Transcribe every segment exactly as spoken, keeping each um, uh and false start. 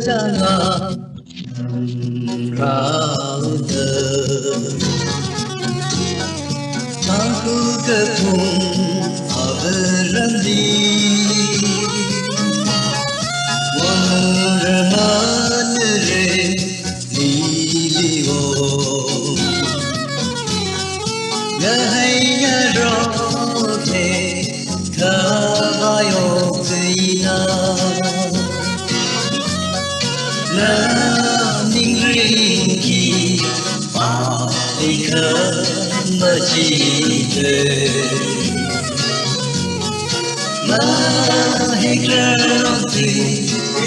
Tanga rauda, Tangkhul kapung avaramli, Wangramana re lili o. Ngahai ngarok he khavai oktuina, na ningring khipālikha machite. Mahikrarok tui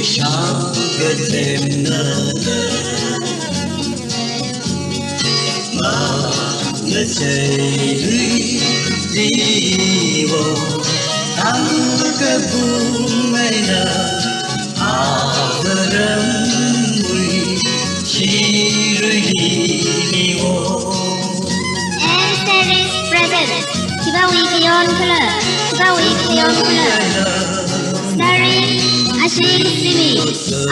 shang kathemna, mangacheilui lili o. Tangkhul kapung eina avaramwui shirui lili o. And there is present. Khipāwui khayon khala, khipāwui khayon khala. Starring Ashing Simi,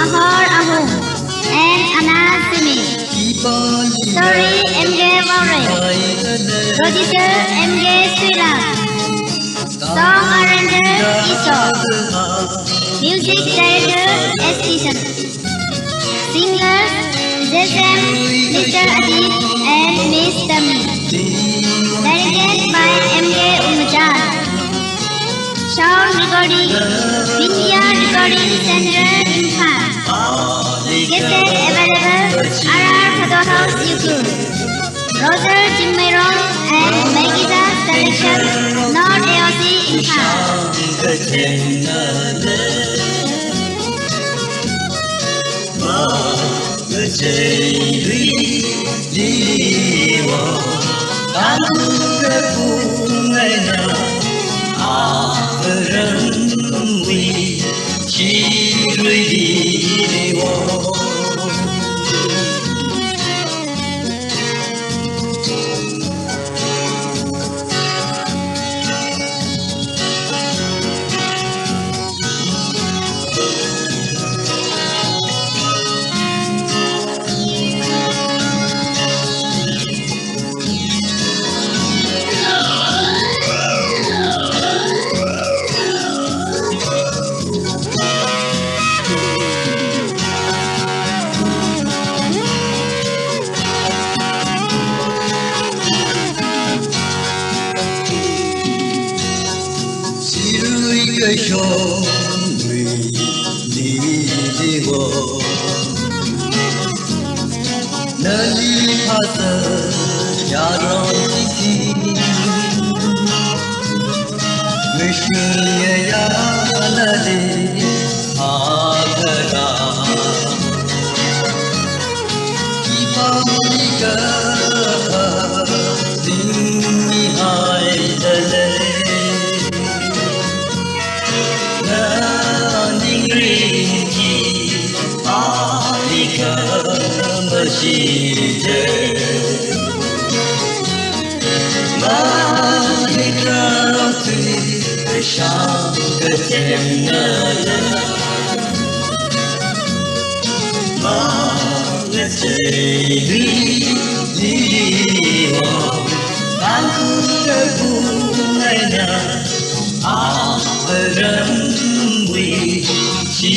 Ahor Ahung, and Ana Simi. Story M K Vaurei. Producer M K Suilam. Song arranger Iso. Music director S Tishon. Singers, Z M, Mister Adit and Miss Tami. Directed by M K Umachan. Sound recording, Vindhya Recording Center, Imphal. Cassette available, R R Photo House, Ukhrul. Roger Chingmeirong and Megida selection, North A O C, Imphal. Mahikrarok tui shang kathemna, avaramwui shirui lili o. Shirui kashongwui lili o. Nali phāsa yarong titi, mashun yaya nali phākada. Khipālikha ningmihaida lei. Na ningring khipālikha machite. Mahikrarok tui shang kathemna, mangacheilui lili o. Tangkhul kapung eina avaramwui shi